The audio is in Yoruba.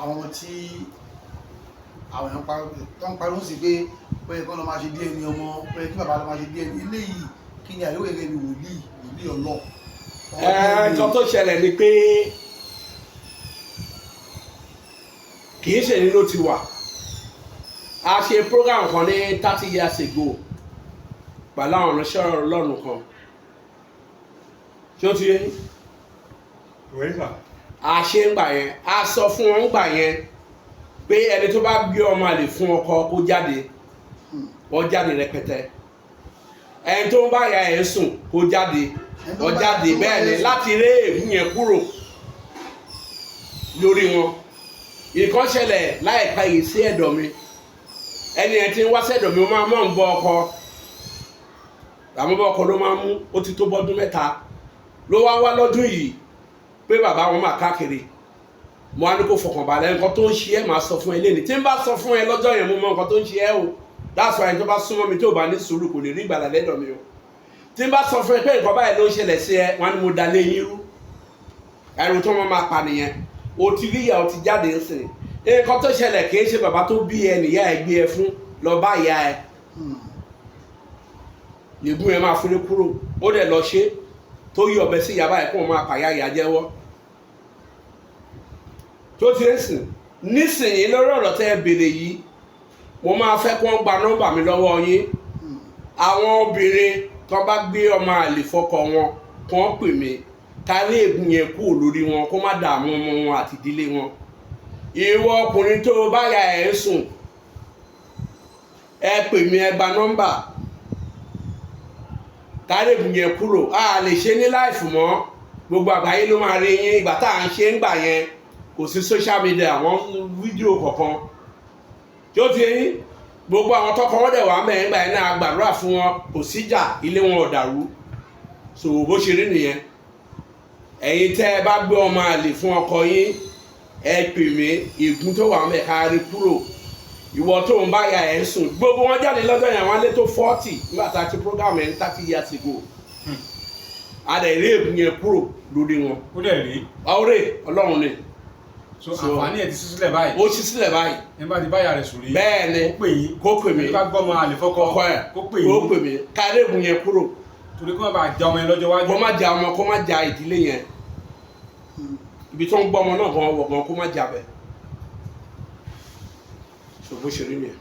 Àwọn ọmọ tí àwọn èèyàn tó ń pariwo sí pé ó yẹ kí wọ́n lọ máa ṣe DNA ọmọ, ó yẹ kí bàbá lọ máa ṣe DNA eléyìí, kí ni àríwó gẹ́gẹ́ bí wòlíì, wòlíì ọlọ́? Ẹ, nǹkan tó ṣẹlẹ̀ ni pé kì í ṣe ní ló ti wà. A ṣe program kan ní 30 years ago pẹ̀lú àwọn ìránṣẹ́ Ọlọ́run kan. Ṣé ó ti yé yín? Wẹ́rí sà. A ṣe ń gbà yẹn, a sọ fún wọn gbà yẹn pé ẹni tó bá gbé ọmọ àlè fún ọkọ kó jáde, wọ́n jáde rẹpẹtẹ. Ẹni tó ń bá ìyá ẹ̀ sùn kó jáde, Ẹni tó wọ́n bá- jáde. tó bá Bẹ́ẹ̀ ni ìyá ẹ̀ sùn. láti ré ègún yẹn kúrò lórí wọn. Ìkan ṣẹlẹ̀ láìpẹ́ yìí sí ẹ̀dọ̀ mi. Ẹni ẹ̀ tí ń wá sẹ́dọ̀ mi, ó máa mọ̀ ń bọ́ ọkọ, àmọ́ bọ́ ọkọ ló máa ń mú. Ó ti tó bọ́dún 3 ló wá wá lọ́dún yìí pé bàbá wọn máa káàkiri. Mo á ní kó fọkàn balẹ̀, nǹkan tó ń ṣe ẹ́ máa sọ fún ẹ lẹ́ni tí n bá sọ fún ẹ lọ́jọ́ yẹn. Mo mọ nǹkan tó ń ṣe ẹ́ o. That's why ẹni tó bá súnmọ́ mi, tó bá ní sùúrù, kò lè rí ìgbàlà lẹ́dọ̀ mi o. Tí n bá sọ fún ẹ pé nǹkan báyìí ló ń ṣẹlẹ̀ sí ẹ, wọn ni mo da lé yín rú. Ẹrù tó wọn máa pa nìyẹn. O ti rí ìyá, o ti jáde ń sìn. Nǹkan tó ṣẹlẹ̀, kì í ṣe bàbá tó bí ẹ nìyá ẹ gbé ẹ fún. Lọ bá ìyá ẹ, nìgún ẹ máa fúnni kúrò. Ó dẹ̀ lọ ṣe tó yí ọbẹ̀ sí ìyá báyìí, kó o máa pàyà ìyá jẹ́wọ́ tó ti ń sìn nísìnyí. Lórí ọ̀rọ̀ tẹ́ ẹ béèrè yìí, mo máa fẹ́ kí wọ́n gba nọ́mbà mi lọ́wọ́ yín. Àwọn obìnrin tó bá gbé ọmọ àlè fọ́kọ wọn, kí wọ́n pè mí, kárí ègún yẹn kúrò lórí wọn, kó má dààmú ọmọ wọn àti ìdílé wọn. Ìwọ ọkùnrin tó bá ya ẹ̀ ń sùn, ẹ pè mí, ẹ gba nọ́mbà, kárí ègún yẹn kúrò. A lè ṣe ní live mọ́, gbogbo àgbáyé ló máa rí yín. Ìgbà tá à ń ṣe ń gbà yẹn, kò sí social media, àwọn fídíò kọ̀ọ̀kan tí ó ti yín. Gbogbo àwọn tọkọ wọn dẹ̀ wá mẹ́rin gbà yẹn náà, gbàdúrà fún wọn, kò síjà, ilé wọn ò dàrú. So bó ṣe rí nìyẹn. Ẹ̀yin tẹ́ ẹ bá gbé ọmọ àlè fún ọkọ yín, ẹ pè mí, ègún tó wà mẹ́ ká rí kúrò. Ìwọ tó ń bá ya ẹ̀ ń sùn, gbogbo wọn jáde lọ́jọ́ yẹn, wọn lé tó 40 nígbà tá a ti program ẹ̀ ní 30 years ago. A dẹ̀ rí ègún yẹn kúrò lórí wọn. Ó dẹ̀ rí. Ọ̀rẹ́ Ọlọ́run ni. So àǹfààní ẹ̀ ti ṣí sílẹ̀ báyìí. Ó ṣí sílẹ̀ báyìí. Ẹ bá ti báyà rẹ̀ sùn rí, Bẹ́ẹ̀ ni. kó pè yín. Kó pè mí. Ẹni bá gbọ́mọ àlè fọ́kọ, Ọkọ ẹ̀, kó pè kó yín. pè mí, ká rí ègún yẹn kúrò. Torí kó má bàa já ọmọ yẹn lọ́jọ́ iwájú. Kó má ja ọmọ, kó má ja ìdílé yẹn, ibi tó ń gbọ́ ọmọ náà gan wọ̀ gan, kó má ja bẹ̀. So bó ṣe rí nìyẹn.